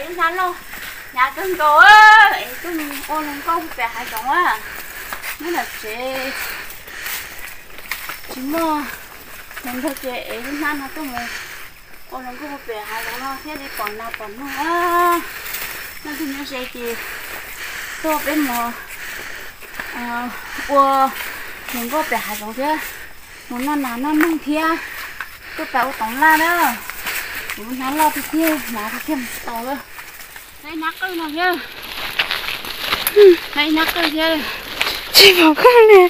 Hnab loj hnyav kawg nkaus es tuaj mus ua hluas nkauj pem hav zoov a. Nyob nram tsev tsis muaj hluas nraug ces es lub hnab no tuaj mus ua hluas nkauj pem hav zoov no thiaj li pom nas pom noog. Leej twg nyob ze ces tuaj peb mus ua hluas nkauj pem hav zoov thiab, mus noj nas noj noog thiab. Tuaj pem ua toov laj na. Kuv hnab loj tiag tiag, hnyav tiag tiag mus tsis tau lawm. Hnab qwj no thiab, hnab qwj thiab. Tsis pom koj li.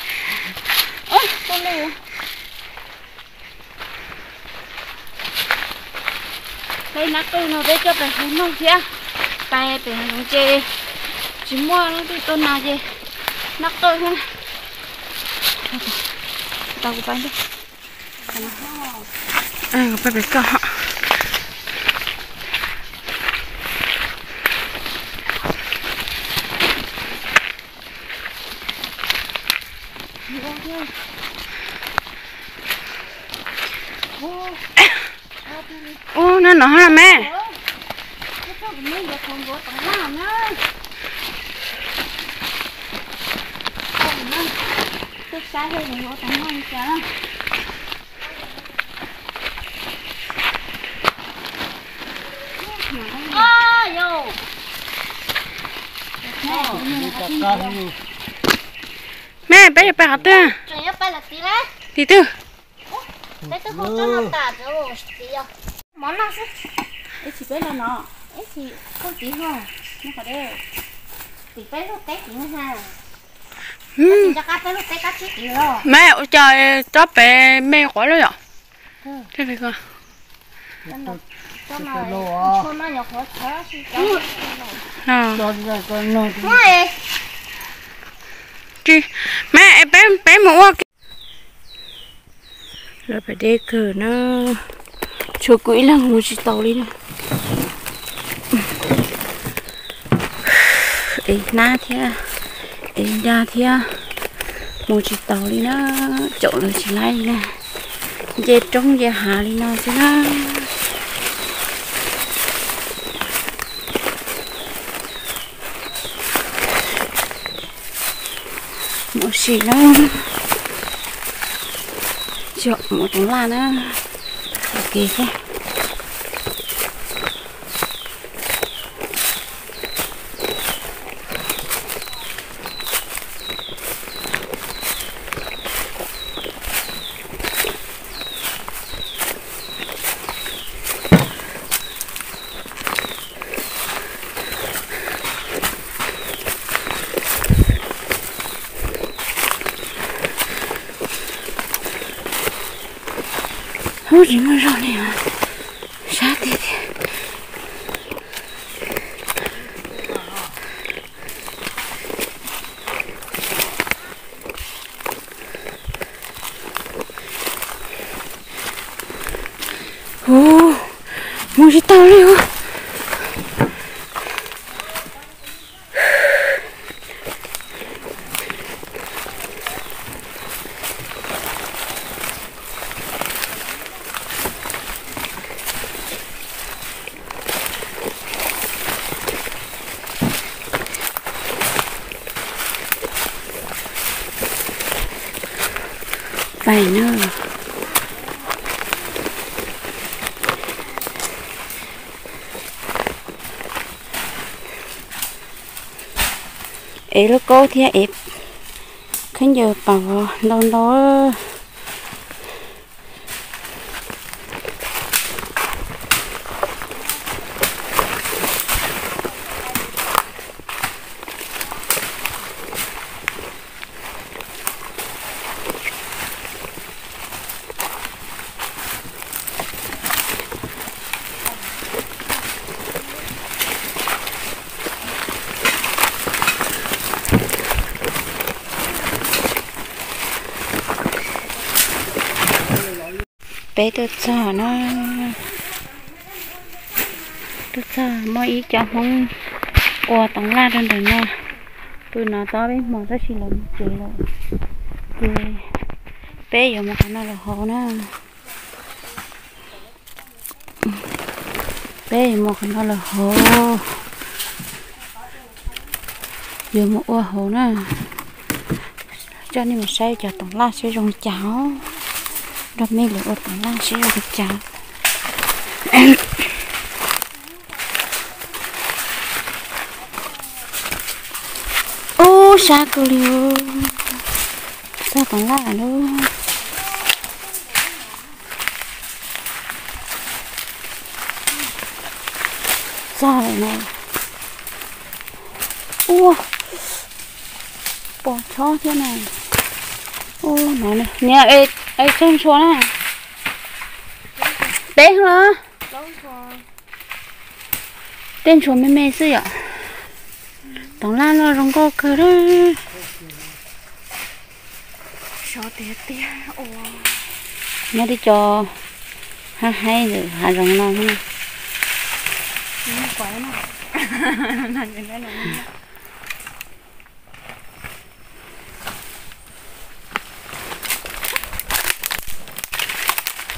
Peb hnab qwj no peb coj pem hav noog thiab, pem pem hav zoov ces tsis muaj leej twg tua nas ces hnab qwj thiab. Tau kuv pab ntej. Pab pem koj. Ub, no no ha me. Me, peb yuav pais qhov twg? Tim twg? Me, ua cas tsob pem me quav lawm yom? Me, peb, peb mus ua ke. Lawv pem deb kawg na, tshuav kuv ib leeg mus tsis tau li na. Es hnab thiab, es ncaj thiab, mus tsis tau li na, caum lawv tsis laib li na. Nce roob nce hav li no xwb na. Mus ua si na, tsis mus toov laj na, ua ke thiab. Ub, tsis muaj zog li os, sab tiag tiag. Ub, mus tsis tau li os. Pais na. Ev lub kaub thiab ev khaub ncaws paus ntau ntau. Peb tuaj txog na, tuaj txog muaj ib co Hmoob ua toov laj rau ntawm no. Pw no tob peb hmo tab sis lawv mus tsev lawm, ces peb yuav mus qhov no los hauv na. Peb yuav mus qhov no lawm hauv, yuav mus ua hauv na. Coj nej mus saib cov toov laj seb zoo li cas, nrog mej lawv ua toov laj seb zoo li cas. Ub, sab kawg li, txog toov laj lawm. Txog lawm no. Ua, pos chob thiab na. Ua no, niam, es tsawg ntshua na? Peb los? Tej ntshua me me xwb yom. Toov laj loj zoo nkauj kawg li. Nyob tib co haib haib ntawm hav zoov no.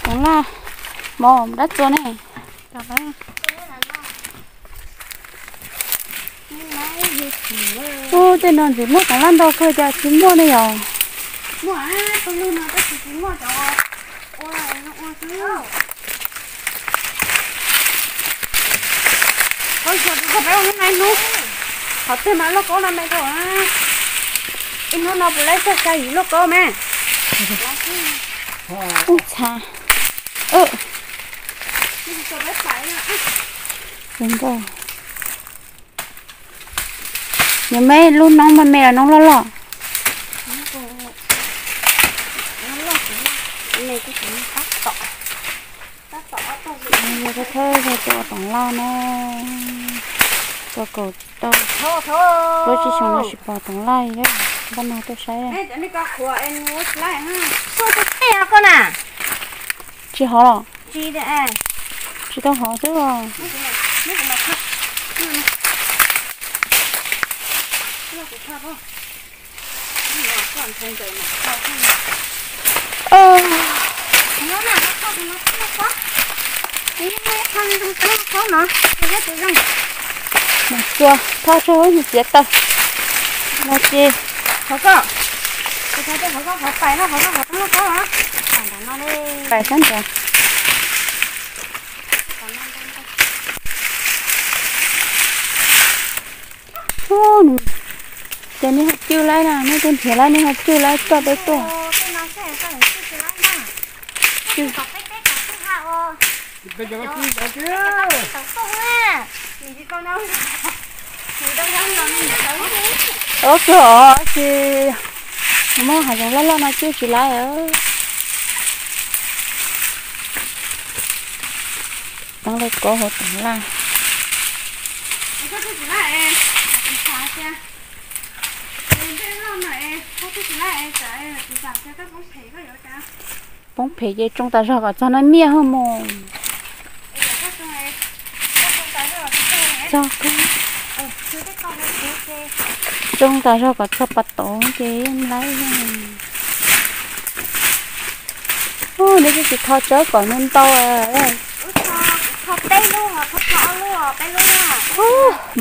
Toov laj, mos dab txua ne. Ub, tej no ntxim muaj toov laj ntau kawg cas tsis muaj ne yom. Qhov twg mas loj kaub no me rau, ib hnub no puas laib txog xya yim loj kaub me. Ub txha. Zoo nkauj. Nws me lub noob me me los noob loj loj. Yog thawj yog tuaj toov laj na. Tau kaum tau plaub tsib xyoo no tsis pom toov laj li, npaj no tuaj saib. Tsis hov los? Tsis tau hov xwb os. Mus txua, thauj tsua mus txiav taws no ces. Pais sab nraud. Ces nej ho cwj laib na, nej tuaj nrhiav laib nej ho cwj laib coj peb tuaj. Ua kawg os, tsis muaj hav zoov loj loj no cwj tsis laib. Teev lawv kauv hauv toov laj. Poob phem ces tsoo tas zog kom txog no miaj hwj mus. Tsoo tas zog kom txog pas tauv ces laib. Ub, neb twb tsis tho tsawb kom ntau ntau.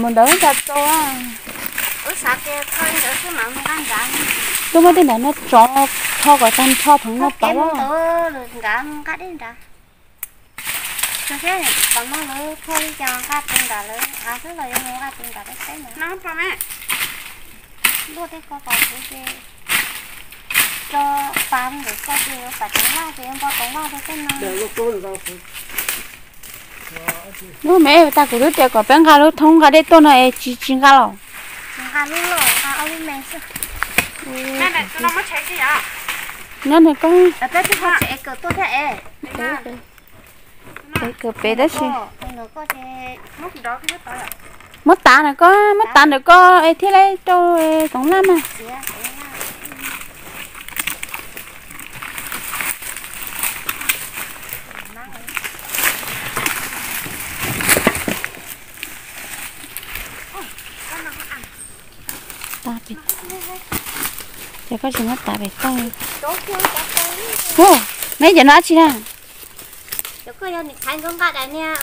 Mus ntawd cas tau. Twb muab tej nram no tsov tho kom tag nrho pheev no tod. Hnub me tas kuv twb tias kom peb nqa lub thoob nqa dej tuaj no es tsis tsis nqa los. Nyob nws koj, es kawm pem tab sis. Muab tav ntawm koj, muab tav ntawm koj es thiaj li rau toov laj mas. Ces koj tsis muab tav pem toj. Hu, neb cov no dab tsi na? Cov koj yog nim thaiv nkauj nqa daim niag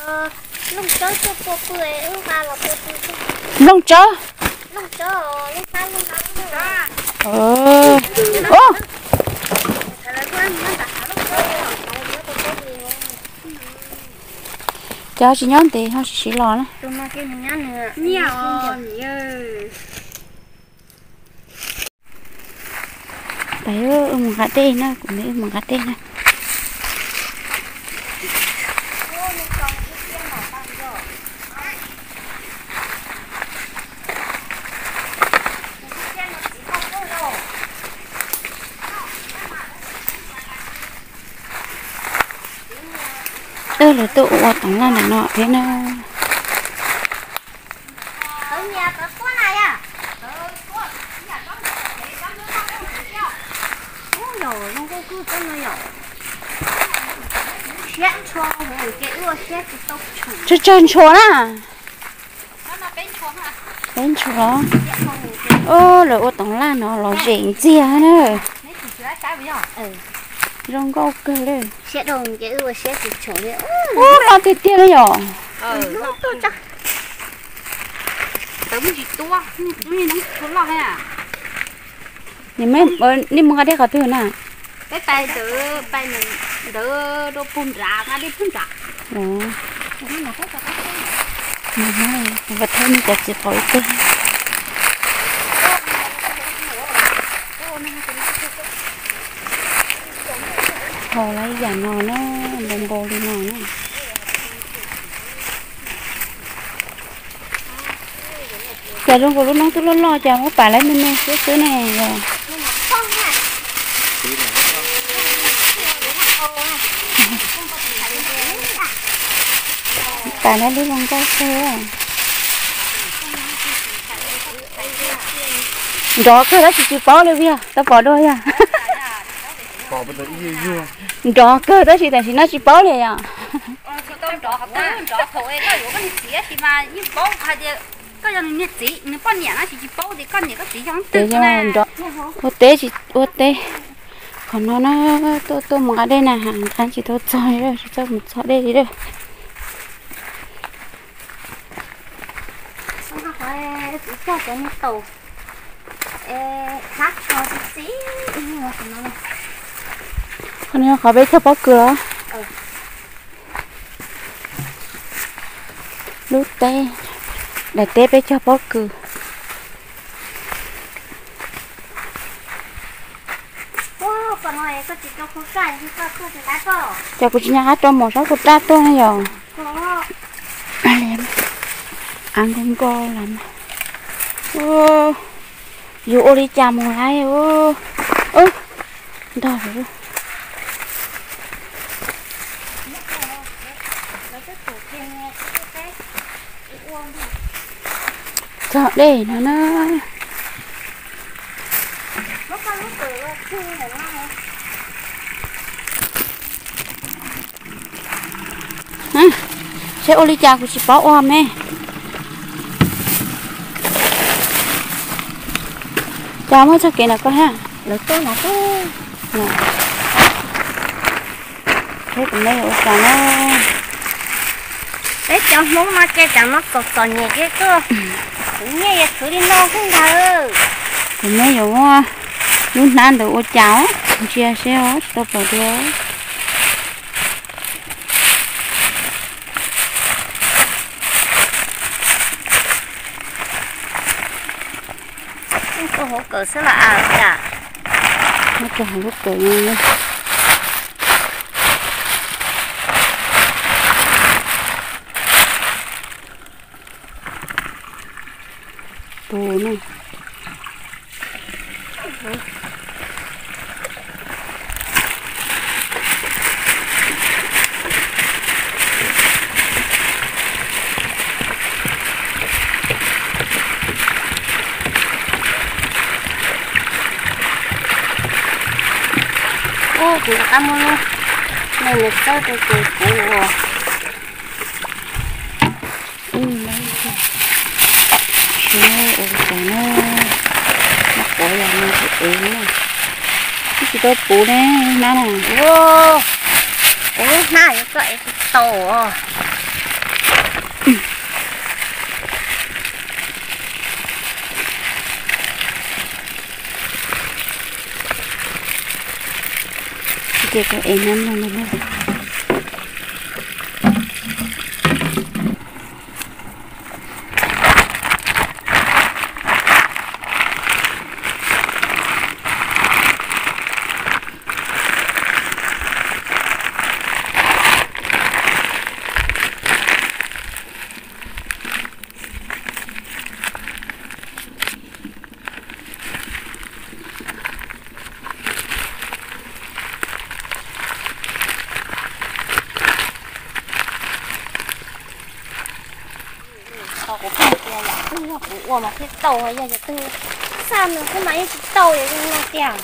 Nplooj tsawb. Cov tsis nyob ntev ho siv siv los na. Pais wb mus nqa dej na, kuv me wb mus nqa dej na. Lawv tuaj ua toov laj ntawm no thiab na. Tsawg tsawg ntshua na. Peb ntshua. Lawv ua toov laj no los zem ntxiag na. Zoo nkauj kawg li. Ub, loj tiag tiag li yom. Nej mus nqa dej qhov twg na? Ua thawj nej cov txiv qaub ib teg. Haus lawm yam no na, npau npau li no na. Cas zoo nkaus lub noob twb loj loj cas muab pam lawv me me xwb xwb ne yog. Pam lawv lub zoo nkauj kawg. Nrov kawg tab sis tsis paub li yog tau pom dua yog. Nrov kawg tab sis tam sim no tsis paub li yom. Ua teb, ua teb. Qhov no na, tuaj tuaj mus nqa dej na, nqa tsis tau txog li, tsis txawj mus txog dej li lawm. Qhov no qhov peb cog pob kws los? Lub teb, daim teb peb cog pob kws. Ces kuv tsis nco qab rau mus sab kuv dab tuaj na yom. Av nkauj nkauj los mas. Yus ua li cas mus lawm. Ntog lawm. Txog dej no na. Seb ua li cas kuv tsis paub ua me. Cas muaj txoj kev ntawm ko thiab. Seb kuv me yuav ua cas na. Peb cov Hmoob no ces cov no txom txom nyem ces tuaj khwv nyiaj yuav khwv li no xwb ntag. Kuv me yuav muab lub hnab ntawd ua cas os, ntsia seb os, tsis tau pom dua. Muab rau hauv lub kawm. Tus no. Ub, kuv rov qab muab lub me nws txawb rau ces kuv ua. Ub, lawv tsis ua li cas na, muab quav yam no ces ev na. Twb tsis tau puv ne, hnab na. Kuv lub hnab yuav koj ev tsis tau os. Ces kuv ev nyob no no. Tau kuv pheej tias yam twg yog kuv ua mas thiaj tau, yog yam twg xaj nws xwb mas yeej tsis tau, yog no tiag.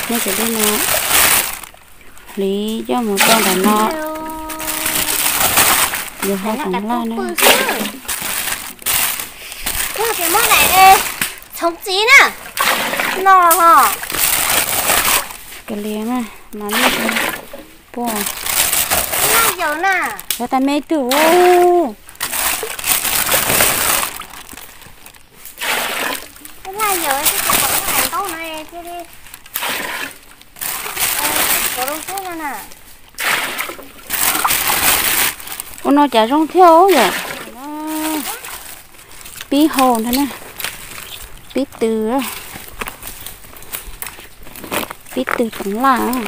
Nej cov dej no hliv coj mus rau ntawm no, yuav hau toov laj na. Yog tias muab daim txhoov txiv na, no ho. Kav liam na, mas lub puag. Laj yawm na. Lawv tas me twg u. Laj yawm, ib tus kom lub hais ntaub no thiaj li. Ua no cas zoo thiab yom. Pib hau ntag na. Pib tw, pib tw toov laj.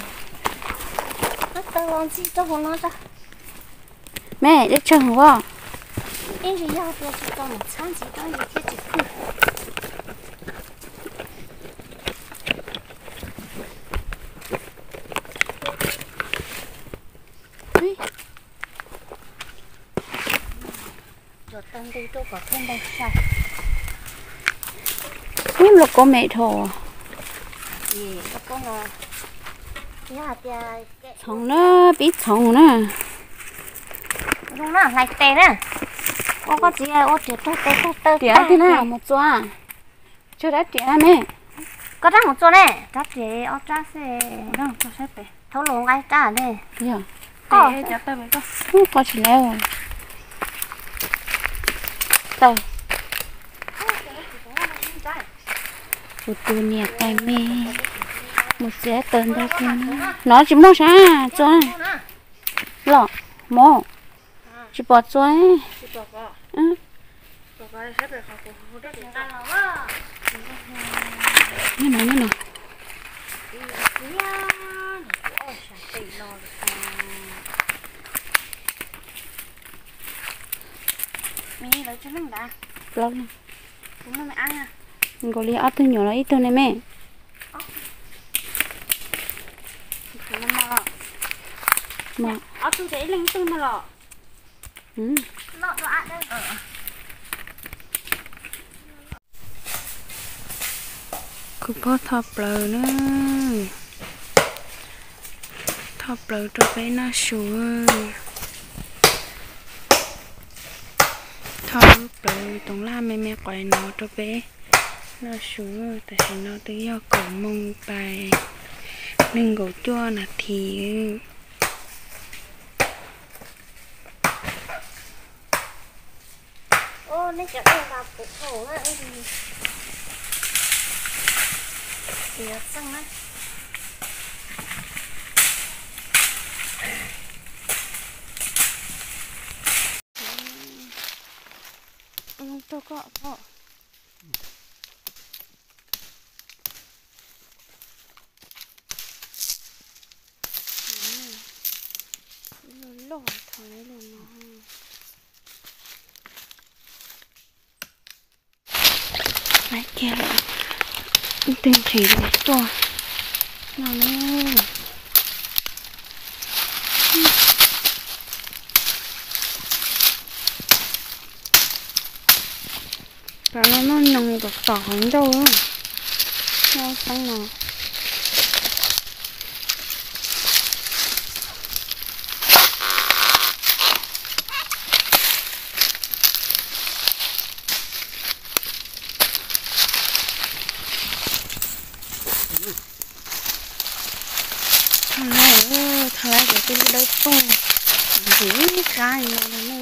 Me, deb tsawg os. Ub, lauj kaub me dhau. Txhoov na, pib txhoov na. Zoo na, hlais tes na. Ua koj txiv ua riam tag tes tag taw tiam tag tiag na, mus txua. Tsawg rab riam na me? Koj rab mus txua ne, rab riam ob rab xwb. Thaub los nqa rab ne. Yog. Koj, koj tsis lawv. Taw. Kuv tus niam tais me mus txiav taws nrog kuv no tsis muaj sab txua los mov. Tsis pom txua. Nyob no, nyob no. Plaub leeg. Nkaus li ob tug nyuam los ib tug ne me. Kuv pog tho plaws na, tho plaws rau peb noj su. Tho lub plawv toov laj me me qos no rau peb noj su. Tam sim no twb yog kaum moos pais, nees nkaum cuaj nas this. Loj loj thov los no. Laiv kiag lawm, ib tug nqhis los tuaj no na. Tam no noj nyoos tom tom hauv ncauj, noj xeeb no. Tha lawv, tha lawv cov tij lub dawb tuj, Ntxim qab no.